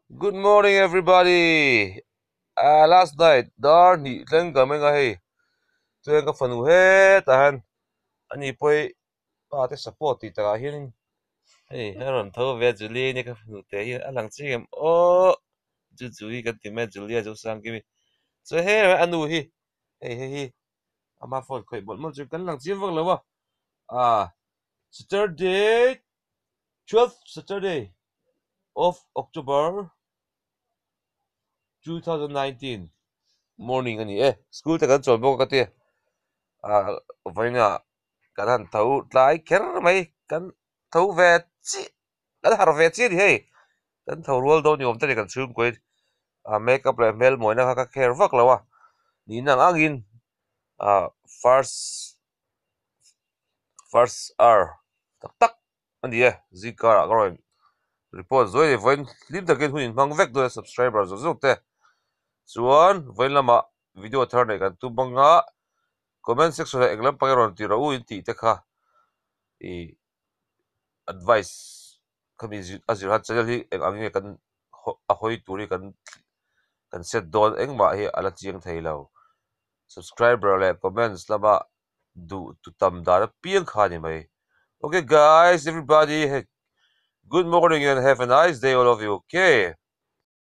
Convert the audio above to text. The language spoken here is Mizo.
Good morning everybody ah last night dar hnih thleng ka meng a hei chuan ka fanu hetah hian ani pawh hi pa te support tih takah hianin hei a rawn tho ve a Julie nia ka fanu te hi a lang chiang em aww chu chu hi kan ti mai a Julia Zosangkimi chuan hei a nu hi hei hei hi ama phone khawih mawlh mawlh chu kan lang chiang vak lo a ah Saturday. 12th Saturday of October 2019 morning a ni e school te kan chawl bawk a ka ti ah vawiinah kan han tho tlai kher mai kan tho ve chiah kan harh ve chiah a ni hei kan tho rual dawn ni awm te ni kan chhungkaw in ah makeup leh hmel mawina kha ka care vak lo a nihna ang angin ah first first hour tak tak a ni e zingkar ah ka rawn report zuai leh vawiin hlim takin hun inhmang vek dawn a subscriber zawk zawk te chuan vawiin lamah video thar neih kan tum anga comment section ah eng lampang i rawn tih rawh u in tih te kha ih advice khami a zir han channel hi eng ang nge kan a hawi tur hi kan kan set dawn engmah hi a la chiang thei lo subscriber leh comments lama duh tu tam dan apiang kha a ni mai okay guys everybody good morning and have a nice day all of you okay.